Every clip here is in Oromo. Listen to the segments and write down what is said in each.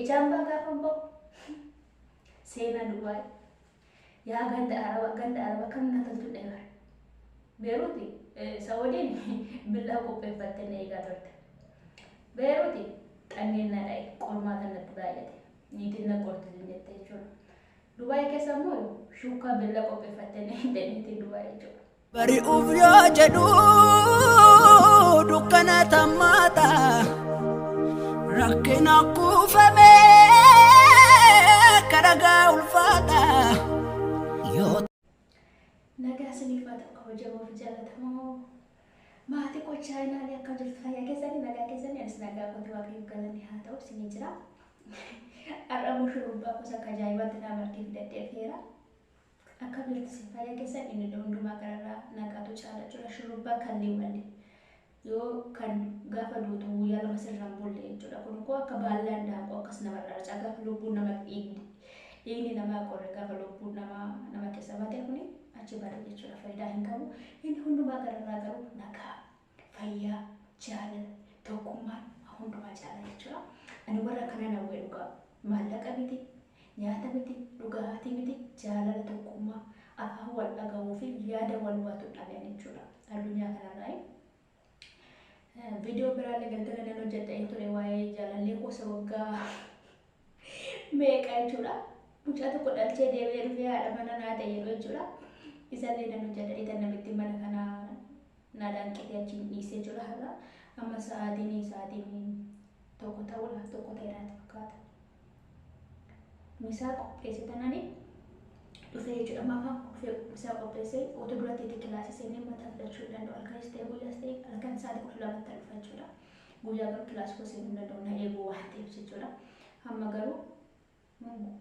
Ijaan baa gaafa hin ba'u. Seenaa Dubaay. Yaa ganda Araba, ganda Araba kam na toltu dheebar. Beeruuti Saawudiin billaa qopheeffattee na eegaa turte. Beeruuti xanneen na dha'e, qormaata natti baay'ate. Niitiin na qorti jette jechuudha. Dubaay keessa immoo shuukaa billaa qopheeffattee na eegde niitiin Dubaay jechuudha. Bari'uuf yoo jedhu dukkana tammaata, rakkina kuufame karagaa ulfaata yoo. Nagaa isiniif haa ta'u, kabajamoo fi jaallatamoo maatii koo chaayinaalee, akkam jirtu? Fayyaa keessanii, nagaa keessanii? Anis nagaa kooti, Waaqayyoof galanni haa ta'u isinii jira. Har'a immoo shurrubbaa gosa akka ajaa'ibaatti naa margee fidadhee dhufeera. Akkam jirtu isin, fayyaa keessan? Inni hundumaa kanarraa nagaatu caala jechuudha. Shurrubbaa kallii walli yoo kan gaafa duutu guyyaa 2 sirraan bulle jechuudha. Kun koo akka baallaan daakuu akkas namarraa racaa gaafa lubbuun nama dhiigni namaa qorre, gaafa lubbuun namaa nama keessa baate kuni achi bada jechuudha. Faayidaa hin qabu. Inni hundumaa gararraa garuu nagaa, fayyaa, jaalala, tokkummaan hundumaa caala jechuudha. Ani warra kana nawwee dhugaa maallaqa miti, nyaata miti, dhugaatii miti, jaalala, tokkummaa, afaan wal dhaga'uu fi yaada wal hubatu dhaban jechuudha. Addunyaa kanarraa. Viidiyoo biraallee galgala nan hojjedha ture waa'ee jaalallee gosa waggaa meeqa jechuudha. Mucaa tokko dhalchee deebi'ee dhufee haadha mana naa ta'e jedhu jechuudha. Isallee nan hojjedha itan namitti mana kanaa na danqitee achiin dhiisee jechuudha har'a. Amma sa'aatiin 1 ta'uudhaaf 1 ta'e natti fakkaata. Misaa qopheesse tanani dhufee jechuudha. Maafaan dhufee misaa qopheessee otoo duratti itti kilaasii seenee mataa filachuu hin danda'u. Halkanis ta'e guyyaas ta'e halkan sa'aatii 12tti dhufa jechuudha. Guyyaa garuu kilaasii koo seenuu hin danda'u, na eeguu waan ta'eef jechuudha. Amma garuu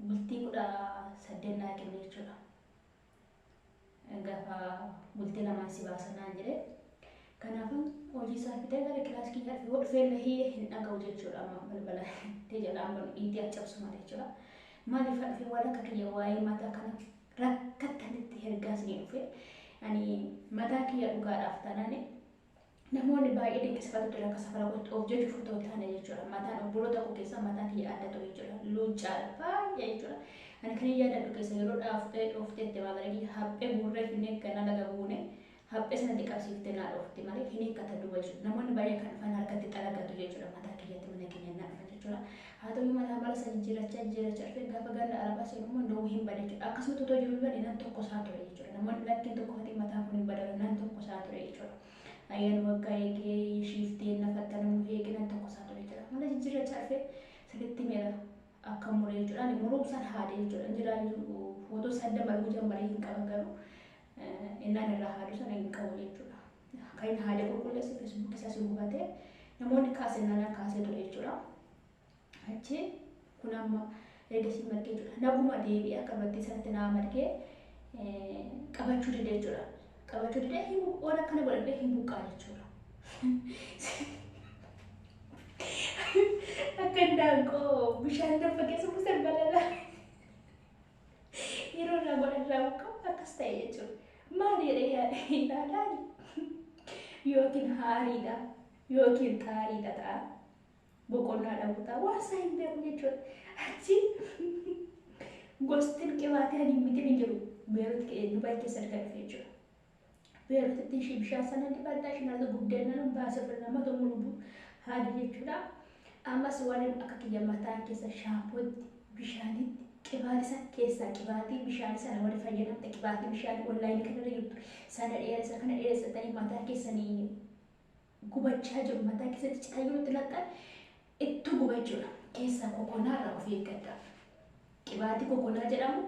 bultii 18 naa kenne jechuudha. Gaafa bultii lamaan si baasa naan jedhee. Kanaafuu hojii isaa fidee gara kilaasii kiyyaa dhufe, yoo dhufee illee hiyyee hin dhaga'u jechuudha. Amma balbala itti jedhaan banu dhiitii cabsu malee jechuudha. Maaliif dhufee waan akka kiyya waa'ee mataa kana rakkattanitti hergaas ni dhufe. Ani mataa kiyya dhugaadhaaf taanaan namoonni baay'ee dinqisiifatu ture, akka safara kootti of jechuuf otoo hin taane jechuudha. Mataan obboloota koo keessaa mataan kiyya adda ture jechuudha. Luuccaadha baay'ee jechuudha. Ani kan hin yaadadhu keessa yeroo dhaaftee dhoofteetti maamila kiyya haphee guurree finnee ganna laga buune haphee sanatti qabsiiftee naa dhoofte malee hin hiikkata duuba jechuudha. Namoonni baay'een kan dhufan harkatti xalagatu jechuudha. Mataa kiyyatti mana keenya naa dhufan jechuudha. Haa ta'u malee amala isa jijjiirrachaa jijjiirrachaa dhufee gaafa ganna Arabaa seenu immoo ndoo hin bade jechuudha. Akkasumatti otoo jiru bade nan tokko isaa ture jechuudha. Namoonni lakkiin tokko fatii mataan kun hin badalu nan tokko isaa ture jechuudha. Ayyaana waggaa eegee shiifteen nafattanamu eegee nan tokko isaa ture jechuudha. Amala jijjiirrachaa dhufee sirriitti miira akka muree jechuudha. Ani muruumsaan haadee jechuudha. Injiraayyuu footoo sadda marguu jammaree hin qaba, garuu innaan irraa haaduu sana hin qabu jechuudha. Kan inni haadee qulqulleesse Feesbuuk isaas hin gubatee namoonni kaasee nana kaasee ture jechuudha. Achi kun amma ergasii margee jechuudha. Naguma deebi'ee akka duratti sanatti naa margee qabachuu dide jechuudha. Qabachuu dide, waan akkana godhadhee hin buqqaa jechuudha. Akka indaanqoo bishaan danfa keessa buusan balala. Yeroo irraa godhan irraa buqqa'u akkas ta'e jechuudha. Maal jedhee yaade ilaalaan yookiin haariidha yookiin xaariidha ta'a. Boqonnaa dhabuu ta'a. Waan isaa hin beeku jechuudha. Achi gostin qibaatii ani hin bitin hin jiru. Beerut Dubaay keessa erga dhufe jechuudha. Beerutitti ishii bishaan sana dibadhaa, ishiin harka guddeen nan baase ofirraa mata mulubu haadha jechuudha. Ammas waan akka kiyya mataan keessa shaampootti, bishaanitti, qibaatii sana keessaa qibaatii bishaanii sana warri fayyadamte, qibaatii bishaanii onlaayinii kanarra jirtu sana dheeressa kana dheeressatanii mataa keessanii gubachaa jiru, mataa keessatti citaa jirutti laxxan ittu gubachuudha. Keessaa kokonaa irraa of eeggadha. Qibaatii kokonaa jedhamu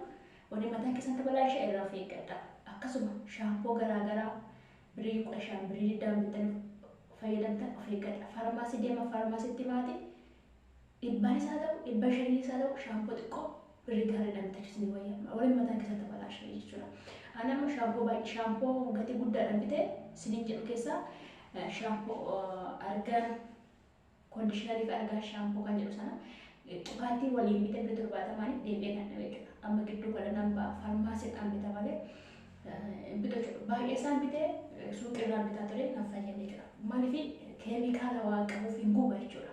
warri mataa keessatti balaa ishee irraa of eeggadha. Akkasuma shaampoo garaagaraa birrii 15, birrii 20 bittanii fayyadamtan of eeggadha. Faarmaasii deema, faarmaasiitti maati dhibbaanis haa ta'u, 500nis haa ta'u, shaampoo xiqqoo birrii gaariidhaan bitachuus ni wayya. Warri mataa keessatti balaa ishee jechuudha. Ani amma shaampoo baay'ee shaampoo gatii guddaadhaan bitee isiniin jedhu keessaa shaampoo argaan koondishinarii fi argaan shaampoo kan jedhu sana qibaatii waliin bitee birrii 70n deebi'ee kan dhabe jechuudha. Amma gidduu kana nan ba'a, faarmaasiidhaan bita malee bita jechuudha. Baay'ee isaan bitee suuqirraan bitaa ture kan fayyadne jechuudha. Maaliif keemikaala waan qabuuf hin guba jechuudha.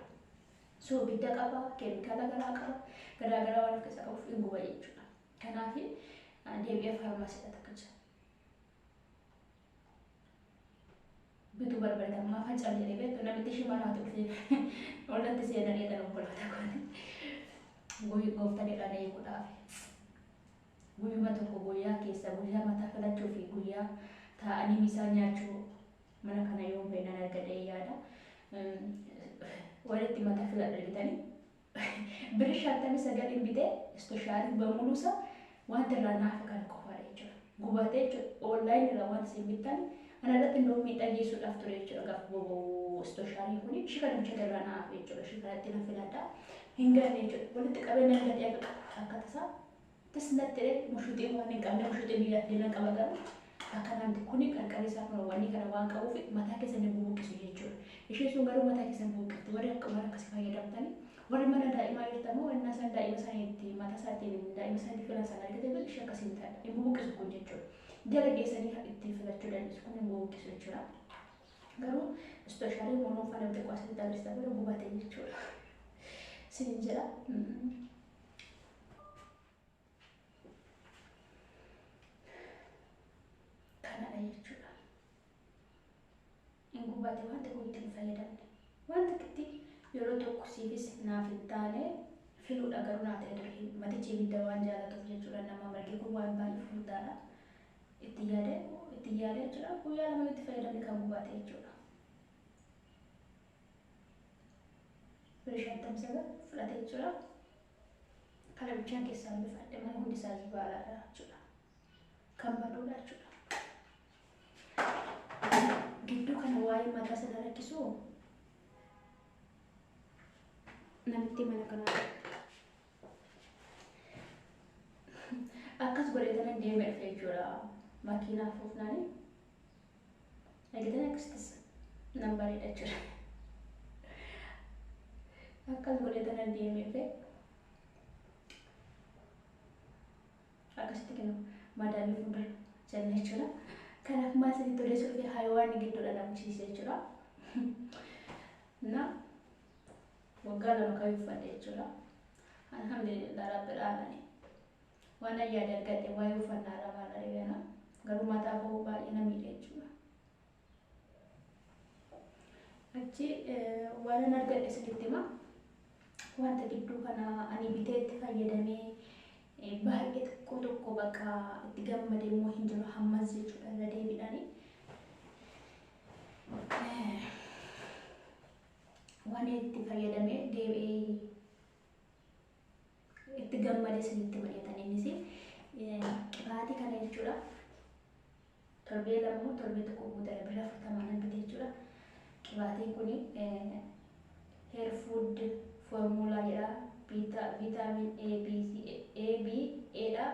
Soogidda qaba, keemikaala garaa qaba, garaa garaa waan of keessaa qabuuf hin guba jechuudha. Kanaaf deebi'ee faarmaasiidha takka jira. Bituu barbaada ammaa facaan jedhee beektu namitti ishee mana haati dhufee ollatti seenanii jedhan obboloota kooti. Gooftaan eeguudhaaf. Guyyuma tokko guyyaa keessa guyyaa mataa filachuu fi guyyaa taa'anii misaa nyaachuu mana kana yoo beenan argadhee yaada. Walitti mataa filadha argitanii. Birri 59 bitee istoshaarii bamuluusa wanta irraa naafa kana qofaadha jechuudha. Gubatee jechuudha. Onlaayinii irraa wanta isin bittan ana irratti ndoo miidhaa geessuudhaaf ture jechuudha. Gaafa boba'u istoshaarii kuni ishii kana bichata irraa naafa jechuudha. Ishii kanatti na filadha. Hin ganne jechuudha. Walitti qabee nan gatee akka tasaa tas natti ta'e mushuuxii waan hin qabne mushuuxii biyya deeman qaba garuu akka namti kuni qarqarri isaa kun wanni kana waan qabuuf mataa keessan hin bubuqqisu jechuudha. Isheen sun garuu mataa keessan bubuqqifti. Warri akka waan akkasii fayyadamtanii warri mana daa'imaa jirtamoo wanna isaan daa'ima isaanii itti mataa isaatiin daa'ima isaanii filan sana argate bil ishee akkasii hin taane hin bubuqqisu kun jechuudha. Jala geessanii itti filachuu dandeessu kun hin bubuqqisu jechuudha. Garuu ispeeshaalii monoofaa namni xiqqoo asitti agarsiisa booda gubate jechuudha. Sinin jedha. Kanadha jechuudha. Hin gubate wanta kun itti hin fayyadamne. Wanta itti yeroo tokko siifis naaf hin taane filuudha garuu naa ta'e ture. Matichi ibidda waan jaalatuuf jechuudha. Nama margi kun waan baay'ee furdaadha. Itti yaade itti yaade jechuudha. Guyyaa lama itti fayyadamne kan gubate jechuudha. Birri 59 fudhate jechuudha. Kana bichaan keessaa bifadhe malee hundi isaa zibaalaadha jechuudha. Kan baduudha jechuudha. Gidduu kana waa'ee mataa sana rakkisu namitti mana kanaa akkas godhee tanan deemee dhufe jechuudha. Makiinaa fuufnaani. Argitanii akkasittis nan bareeda jechuudha. Akkas godhee tanan deemee dhufe. Akkasitti kennu madaamii fuuldura jenna jechuudha. Kanaaf maal isinitti odeessuu dhufe hayawaanni gidduudha na bulchiise jechuudha. Na waggaa 2 kan uffadhe jechuudha. Alhamdulillah rabbil aalamiin. Waan ayyaada argadhe waa'ee uffannaa irraa maal argana garuu mataa koo baay'ee na miidhe jechuudha. Achi waan an argadhe isinitti hima. Wanta gidduu kana ani bitee itti fayyadamee baay'ee xiqqoo tokko bakka itti gammade immoo hin jiru hammas jechuudha irra deebiidhaani. Waan itti fayyadamee deebi'ee itti gammade isinitti mari'atan innis qibaatii kana jechuudha. Torbee 2 moo torbee 1 guuteera birra 40 nan bite jechuudha. Qibaatiin kun hair food formula jedha. Vitamin A, B, C, A, B, A dha.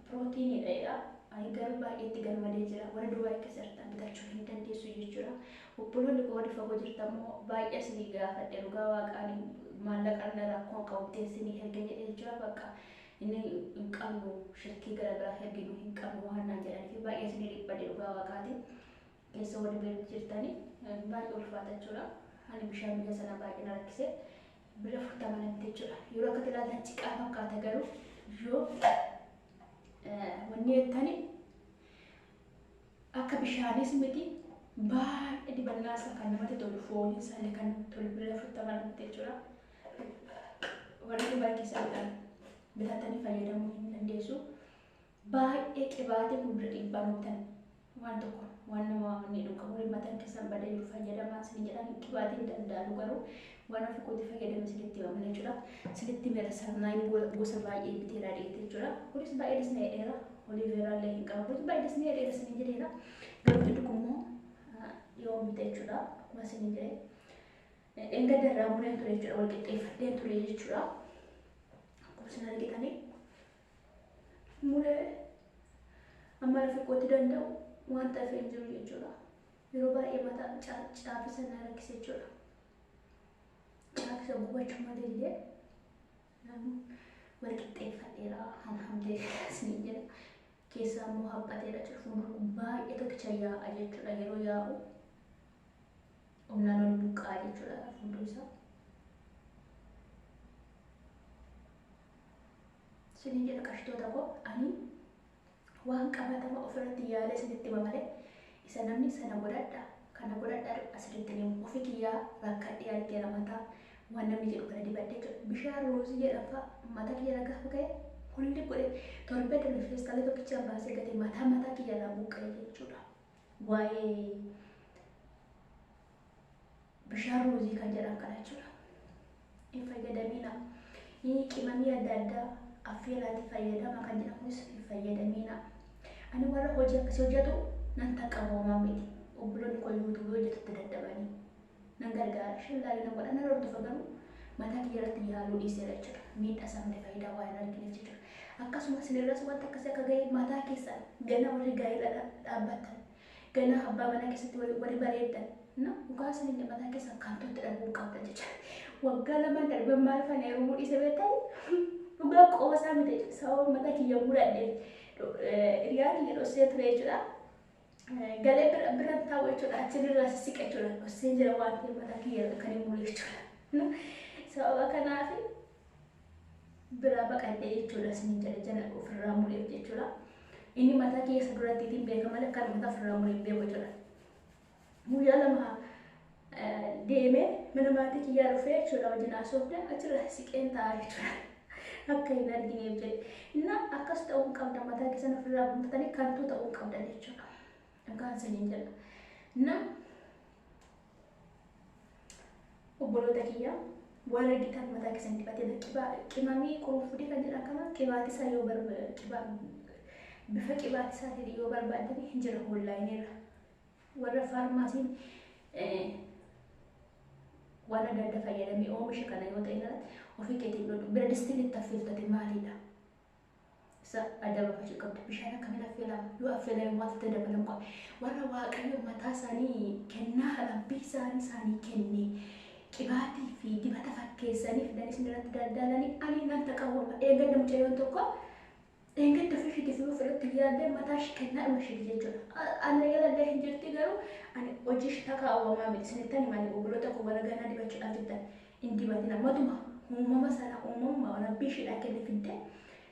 Pirootiiniidha jedha. Ani garuu baay'ee itti gammadee jira. Warri Dubaay keessa jirtan bitachuu hin dandeessu jechuudha. Obboloonni koo warri fagoo jirtan immoo baay'ee isinii gaafadhe dhugaa waaqaan maallaqa irra rakkoon qabu bitee isinii erga jedhee jechuudha. Bakka inni hin qabnu shirkii gara biraa erginu hin qabnu waan naan jedhanii fi baay'ee isinii dhiphadhe dhugaa waaqaati. Keessa warri Beerut jirtanii baay'ee ulfaata jechuudha. Ani bishaan biyya sanaa baay'ee na rakkise. Birra 40 natti jechuudha. Yeroo akkatti ilaaltan ciqaa fakkaata garuu yoo wanni jettani akka bishaanis miti baay'ee dibannaa isaa kan namatti tolu fooliin isaa illee kan namatti tolu birra 40 natti jechuudha. Warri Dubaay keessa bitan bitatanii fayyadamuu hin dandeessu. Baay'ee qibaatii kun birra dhibbaan bitan waan tokko waan nama ni dhuga warri mataan keessan badee jiru fayyadamaa isin jedhan qibaatiin danda'anu garuu waan ofii kootii fayyadame isinitti himamne jechuudha. Isinitti mera sarnaayin gosa baay'ee biteera dheete jechuudha. Kunis baay'ee disnee dheera. Oliiveeraa illee hin qabu. Kunis baay'ee disnee dheera isin jedheera. Garuu xixiqqoo immoo yoo bite jechuudha. Akkuma isin jedhe. Dheengadda irraa mureen ture jechuudha. Wal qixxeeffadheen ture jechuudha. Akkuma isin argitanii muree amma lafa kootti danda'u waan ta'eef hin jiru jechuudha. Yeroo baay'ee mataa caafisa na rakkise jechuudha. Caafisa gubachuu malee illee wal qixxeeffadheera alhamdulillah isiniin jedha. Keessaa immoo haphateera jechuudha. Fuuldura kun baay'ee tokkicha yaa'a jechuudha. Yeroo yaa'u humnaan ol buqqaa jechuudha fuuldura isaa. Isiniin jedha qashtoota koo, ani waan qabatama ofirratti yaala isinitti hima malee isa namni sana godhadha kana godhadha asirratti ni ofi kiyyaa rakkadhee argeera. Mataa waan namni jedhu kana dibadhee jechuudha. Bishaan roozii jedhan fa'a mataa kiyya gaafa ka'e hulli godhe torbee darbe feestaalii tokkichaan baasee gate mataa kiyya irraa buqqa'e jechuudha. Waa'ee bishaan roozii kan jedhan kana jechuudha. Hin fayyadamina. Qimamii adda addaa affeelaatti fayyadama kan jedhamus hin fayyadamina. Ani warra hojii akkasii hojjetu nan taqaboomaa miti. Obboloonni koo yuutuubii hojjetutti dadhabanii nan gargaara. Shillaarii na godha, nan hordofa, garuu mataa kiyya irratti yaaluu dhiiseera jechuudha. Miidhaa isaa malee faayidaa waa hin argineef jechuudha. Akkasumas isinirras wanta akkasii akka ga'e mataa keessan gana warri gaa'ela dhaabbattan, gana abbaa manaa keessatti warri bareeddan na dhugaa isin mataa keessan kantuutti dhabuu qabdan jechuudha. Waggaa 2 darban maal fana heerumuu dhiise beektan? Dhugaa qoosaa miti jechuudha. Sababa mataa kiyya muradheef hiriyaa kiyya dhossee ture jechuudha. Galee bira biran taa'u jechuudha. Achirraa sissiqa jechuudha. Dhossee jira waan ta'eef mataa kiyya kan hin mure jechuudha. Sababa kanaaf biraa baqadhee jechuudha isiniin jedha, jala ofirraa mureef jechuudha. Inni mataa kiyya isa durattiitiin beeka malee kan mataa ofirraa muree hin beeku jechuudha. Guyyaa 2 deemee mana maatii kiyyaa dhufee jechuudha, wajjin haasofne, achirra siqeen taa'aa jechuudha. Akka hin argineef jedhe. Inna akkas ta'uu hin qabda, mataa keessan ofirraa guuttatanii kantuu ta'uu hin qabdan jechuudha. Dhugaan isiniin jedha. Inna obboloota kiyyaa, waan argitan mataa keessan dibatee qimamii qurunfudii kan jedhan kana qibaatii isaa yoo bifa qibaatii isaatiin yoo barbaaddan hin jira onlaayiniirra. Warra faarmaasiin waan adda addaa fayyadamee oomisha kana yoo ta'e ofii keetiin godhu bira distiin itti affeeltate maalidha? Isa adda baafachuu qabda. Bishaan akkamiin affeelama? Yoo affeelame maaltu dabalamu qaba? Warra Waaqayyo mataa isaanii kennaa rabbii isaanii kenne qibaatii fi dibata fakkeessanii fidanii isin irratti daldalanii ani nan taqawwama. Eeggadda mucayyoon tokko eeggadda ofii isheetiif yoo ofirratti yaaddee mataa ishee kennaadhuma isheeti jechuudha. Ana yalallee hin jirti, garuu ani hojii ishee takaawwamaa miti. Isinittan himanii obboloota koo, warra ganaa dibachuudhaaf jettan hin dibatina. Matuma uumama sana uumamuma rabbii isheedhaa kenne fidde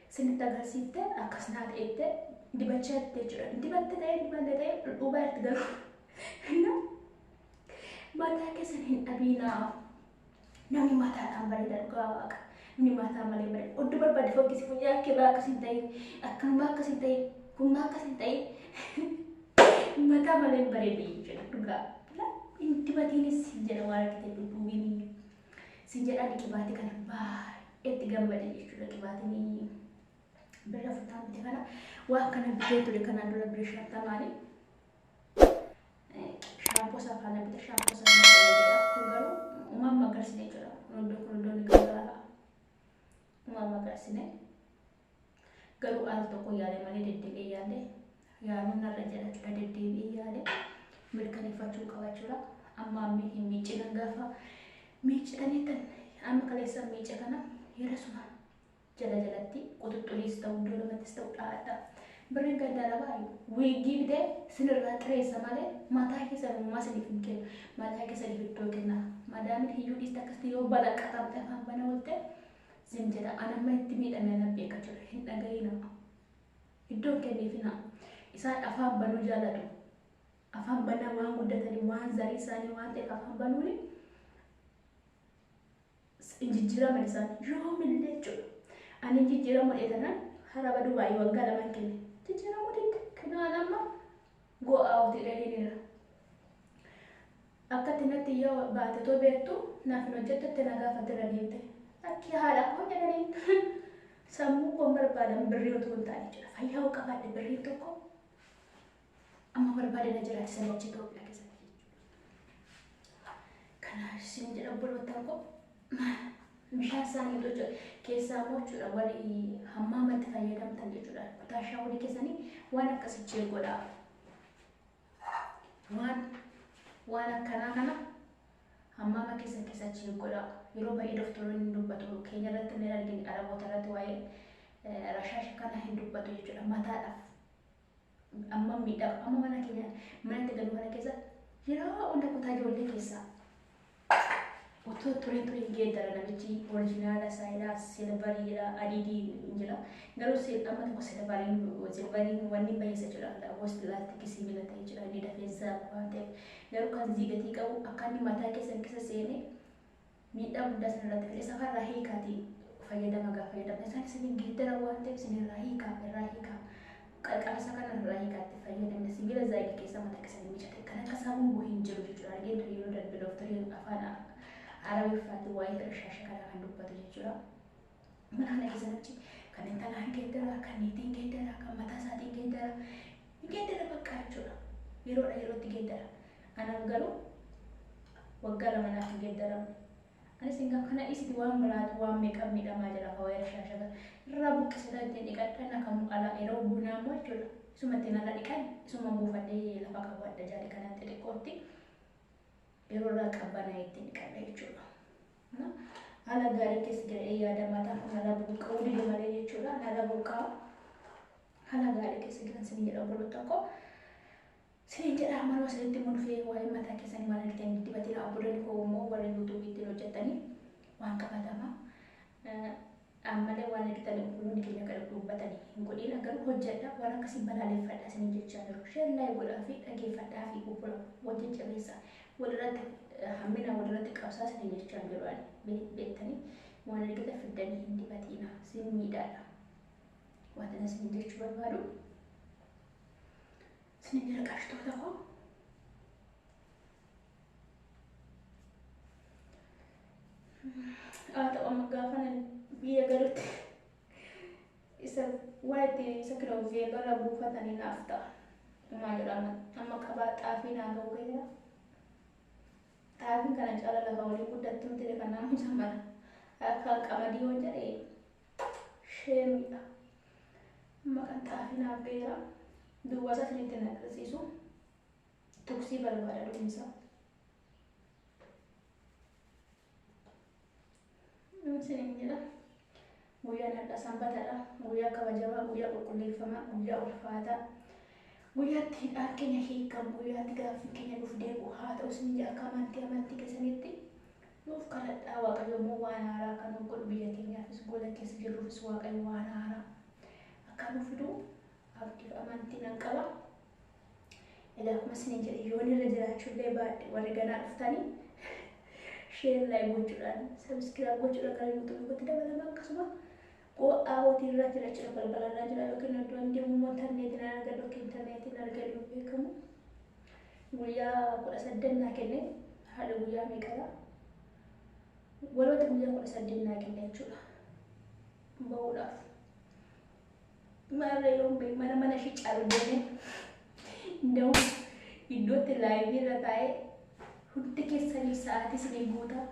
isinitti agarsiifte, akkas naa ta'ette dibachaa jirti jechuudha. Dibatte ta'ee dibanne ta'ee dhudhuubaa jirti, garuu mataa keessan hin dhabiinaa. Namni mataadhaan bareeda, dhugaa waaqa. Namni mataa malee bareeda. Oddoo barbaade fokkisi, funyaan kee baa akkas hin ta'in, akkanumaa akkas hin ta'in, kummaa akkas hin ta'in. Mataa malee hin bareedu jechuudha dhugaa. Hin dibatiinis hin jedha, waan argite dhudhuubinii. Sin jedhaan qibaatii kana baay'eetti gammade jechuudha. Qibaatiin birra 40 bite kana waan kana bitee ture kanaan dura birra 50nii. Shaampoo isaa faana bite, shaampoo isaa faana fayyadamedha. Kun garuu uumaan magarsine jechuudha. Kun iddoo kun iddoon gargaara. Uumaan magarsine. Garuu al tokko yaale malee deddeebi'ee yaale yaaluun narra jira jechuudha. Deddeebi'ee yaale mirkaneeffachuu qaba jechuudha. Amma ammi hin miiccinan, gaafa miiccitanii tan amma kaleessa miicce kana yeroo suma jala jalatti quxuxxuriis ta'u iddoo lamattis ta'u dhaadha. Birriin ganda rabaa wiiggii bitee sinirraa xireessa malee mataa keessan uumaa isiniif hin kennu. Mataa keessaniif iddoo kenna. Madaamin hiyyuu dhiiste akkasitti yoo balaqqatamte afaan bana oolte zim jedha. An amma itti miidhame ana beeka jira. Hin dhagayina. Iddoon kenniifina. Isaan afaan banuu jaalatu. Afaan banaa waan guddatanii waan zarii isaanii waan ta'eef afaan banuuni hin jijjiiraman isaan yoomillee jechuudha. Ani hin jijjiiramu dheetanaan hara baduu baay'ee waggaa 2 kenne. Jijjiiramuu didde. Kanaan amma go'aa hojii dhahiniira. Akka itti natti yoo baate too beektu naaf hin hojjettu na gaafatte irra deemte. Akki haadha koo jedhaniin sammuu koon barbaadan birrii otoo hin taane jechuudha. Fayyaa hoo qabaadhe birriin tokko amma barbaade na jiraachisa dachee Itoophiyaa keessatti jechuudha. Kanaaf isin jedha obboloottan koo, bishaan isaanii jechuudha. Keessaa immoo jechuudha warri hammaamatti fayyadamtan jechuudha. Kutaa shaaworii keessanii waan akkasichee godhaa. Waan akkanaa kana hammaama keessan keessa godhaa. Yeroo baay'ee doktoroonni hin dubbatu. Keenya irratti illee arginu, Araboota irratti waa'ee rashaasha kana hin dubbatu jechuudha. Mataadhaaf amma miidhaa amma mana keenya manatti galu kana keessa yeroo hunda kutaa ijoollee keessaa Otoo tureen tureen geeddara namichi original isaa silveriidha, adiidii jira. Garuu amma tokko silveriin wanni bayeessa jechuudha. Gosti laastikii sibiila ta'e jechuudha. Inni dafee zaagu waan ta'eef. Garuu kan ziigatii qabu akka inni mataa keessan keessa seenee miidhaa guddaa isin irratti fide safarraa hiikaatii fayyadama gaafa fayyadamne isaan isin geeddara waan ta'eef isin irraa hiikaa irraa hiikaa. Qarqara isaa kana irraa hiikaatti fayyadamne sibiila zaagii keessa mataa keessan mijate kan akka saamunuu hin jiru jechuudha. Argeen ture yeroo darbe dooktarii afaan Arabiffaatti waa'ee rashaasha kanaa kan dubbatu jechuudha. Mana kana keessa namichi kan intalaan geeddara, kan niitiin geeddara, kan mataa isaatiin geeddara, geeddara bakka jechuudha. Yeroodha yerootti geeddara. Anaaf garuu waggaa 2 naaf hin geeddaramne. Anis hin kana dhiisiti waan biraatu waan meeqa miidhamaa jira akka waa'ee rashaasha kana. Irraa buqqisee ittiin dhiqadhan akka ala yeroo bunaa immoo jechuudha. Isuma ittiin ala dhiqan isuma buufadhee lafa kaawwadha jaali kanaan xixiqqootti. Yeroo irraa qabbanaa ittiin dhiqadha jechuudha. Haala gaarii keessa jira yaada mataa kun haala buqqa'uu dide malee jechuudha. Haala buqqa'aa haala gaarii keessa jiran sin jedha obboloota tokko. Sin jedha manuma sanitti immoo dhufee waa'ee mataa keessanii waan argitan dibatina. Obboloonni koo immoo warri yuutuubii ittiin hojjetanii waan qabatamaa. Ammallee waan argitan obboloonni keenya kan dubbatanii hin godhiin garuu hojjedha waan akkasii balaaleffadha sin jechaa jiru. Share like godhaa fi dhageeffadhaa fi obbola wal jajjabeessa. Walirratti hammina walirratti qabsaa sin jechaa jiru ani beektanii waan argitan fiddanii hin dibatiina sin miidhaadha. Waan sin jechuu barbaadu. Sin jira qaashtoota koo. Haa ta'u amma gaafa biyya galutti isa waan ittiin isa kiloo veelorra buufatanii naaf ta'a. Maal jedhama amma qabaa xaafii naa ga'u ga'eera. Xaafiin kana caala lafa walii guddattu miti kan naamusa mala. Akka qamadii yoo jedhe sheemiidha. Amma kan xaafii naaf ga'eera. Duwwaa isaa isinitti hin agarsiisu. Tuksii barbaada dhumisa. Isiniin jedha. Guyyaan har'a sanbatadha. Guyyaa kabajamaa, guyyaa qulqulleeffamaa, guyyaa ulfaataa. Guyyaatti hidhaan keenya hiikamu, guyyaatti gaaffiin keenya nuuf deebi'u haa ta'u isin jedha akka amantii keessanitti nuuf kadhadhaa. Waaqayyo immoo waan haaraa akka nuuf godhu biyya keenyaafis gola keessa jirruufis Waaqayyo waan haaraa akka nuuf fidu abdiif amantii nan qaba. Egaa akkuma isiniin jedhe yoon irra jiraachuullee baadhe warri ganaa dhuftanii share like gochuudhaan subscribe gochuudhaan gara yuutuubii kootti dabalama. Akkasuma qo'aa hootii irra jira jechuudha, balbala irra jira yookiin iddoo deemu immoo intarneetiin argadhu yookiin intarneetiin argadhu beekamu. Guyyaa 18 naa kenne, haadha guyyaa meeqadha? Walumatti guyyaa 18 naa kenne jechuudha bahuudhaaf. Maarree yoon beeku mana ishii caalu deemee nda'u iddootti laayivii irra taa'ee hundi keessanii sa'aatii isinii guutaa.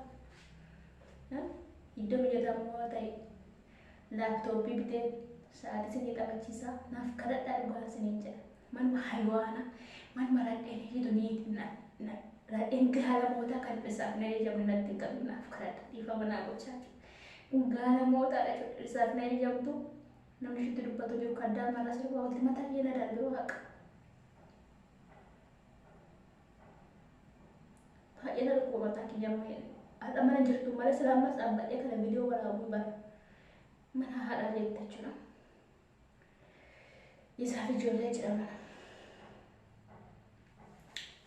Iddoo mijataa immoo ta'e laaptooppii bitee sa'aatii isinii taphachiisaa naaf kadhadhaa dhugaa isiniin jedha. Manuma haywaana manuma radheen hiitu niitiin radheen gaalamootaa kan dhirsaaf na ejjamne natti hin qabne naaf kadhadha dhiifama naa gochaa jechuudha. Kun gaalamootaadha jechuudha dhirsaaf na ejjamtu namni ishitti dubbatu jiru kan daa'ima irraa sirba walitti mataa kiyya na darbee waaqa. Baay'ee na dhukkuba mataa kiyya amma haadha mana jirtu malee sila ammas dhaabbadhee kana viidiyoo waraabuu bara mana haadhaa jette jechuudha. Isaaf ijoollee jira mana.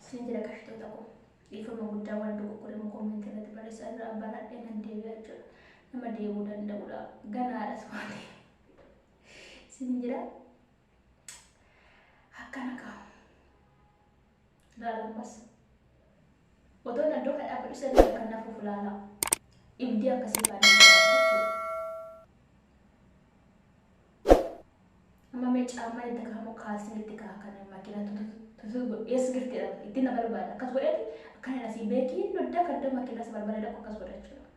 Isin jira qashtoota koo. Dhiifama guddaa waan dogoggore immoo koomentii irratti barreessaa irraa baradhee nan deebi'a jechuudha. Nama deebi'uu danda'udha. Ganaadhas waan ta'eef. Isin jira. Akkana kaa'u. Laala ammas. Otoo iddoo kana dhaabbadhu sirrii akka nafuuf laala. Ibdii akkasii baadhee jechuudha. Amma mee caammaan itti kaa'amu kaalsiin itti kaa'a kana makiinaa tutu eessa girtidha ittiin na barbaada akkas godheeti akkana asii beekii doddaa kan iddoo makiinaa si barbaada dhaqu akkas godha jechuudha.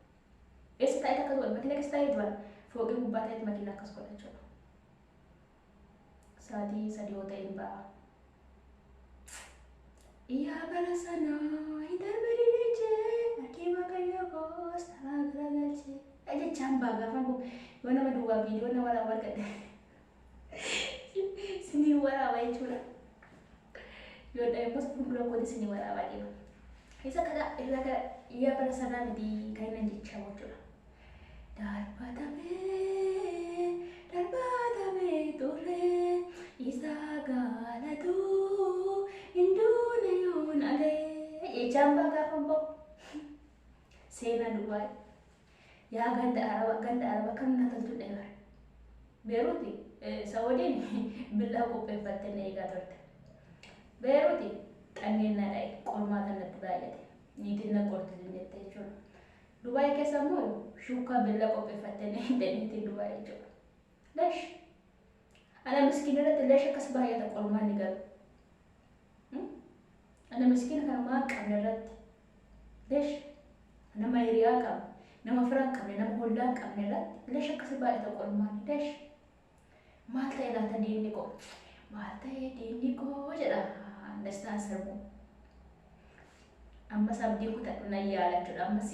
Eessa taa'eet akkas godha makiinaa keessa taa'eet bara fooqii gubbaa taa'eet makiinaa akkas godha jechuudha. Sa'aatii 3 yoo ta'e hin ba'a. Yaa bara sanaa hin darbe didechee harki Waaqayyoo koos taraa garagalchee. Jechaan ba'a gaafan kun yoo nama duwwaa viidiyoo nama waraabaa argadhe sinii waraaba jechuudha. Yoo dhabe immoo fuuldura kooti sinii waraabaa deema. Isa kana irra iyya bara sanaa miti kan inni jechaa jechuudha. Darbatamee darbatamee turre isa galatu hinduune yoonale jechaan baa gaafa bahu seenaa Dubaay yaa ganda araba kan na toltu dheeraa Beeruuti Saawudiin billaa qopheeffattee na eegaa turte. Beeruuti xanneen na dha'e qormaata natti baay'ate niitiin na qorti jette jechuudha. Dubaay keessa immoo shuukaa billaa qopheeffattee na eegde niitiin Dubaay jechuudha. Lesh ana miskiina irratti lesh akkas baay'ata qormaan ni galu. Ana miskiina kana maal qabne irratti lesh nama hiriyaa qabne nama fira hin qabne nama hollaa hin qabne irratti lesh akkas baay'ata qormaan lesh. Maal ta'e laata diinni koo? Maal ta'e diinni koo jedha Dastaan sirbu. Ammas abdii kutadhu nan yaala jechuudha. Ammas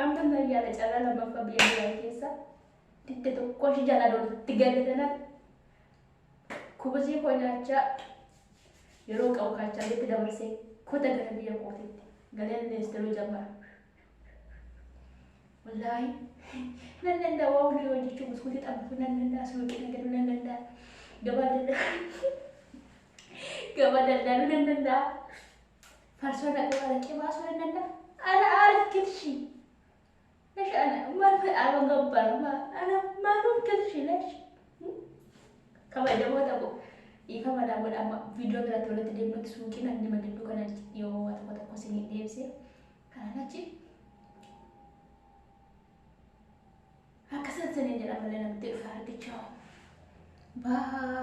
amma nan yaala carraa lammaffaa biyya Dubaay keessa didde tokko ishee jala walitti gale tanan kubusii koo nyaachaa yeroo qabu kaachaa itti dabarsee kuta gara biyya kootiitti galeen leestiruu jammara. Wallaahi nan danda'a waa hundi hojjechuu buskuutii xabbisuu nan danda'a suuqii nagaduu nan danda'a gabaa daldaluu nan danda'a farsoo naquu araqee baasuu nan danda'a ana aarif kilshi lesh ana maal arba gabbara ma ana maalum kilshi lesh kabajamoota koo dhiifama naa godha amma viidiyoo biraatti walitti deemnutti suuqii nan nama gidduu kana yoo waa tokko tokko isinii deebisee kanaan achi akkasatti saniin jedha malee namatti dhufa argichaa. Bye.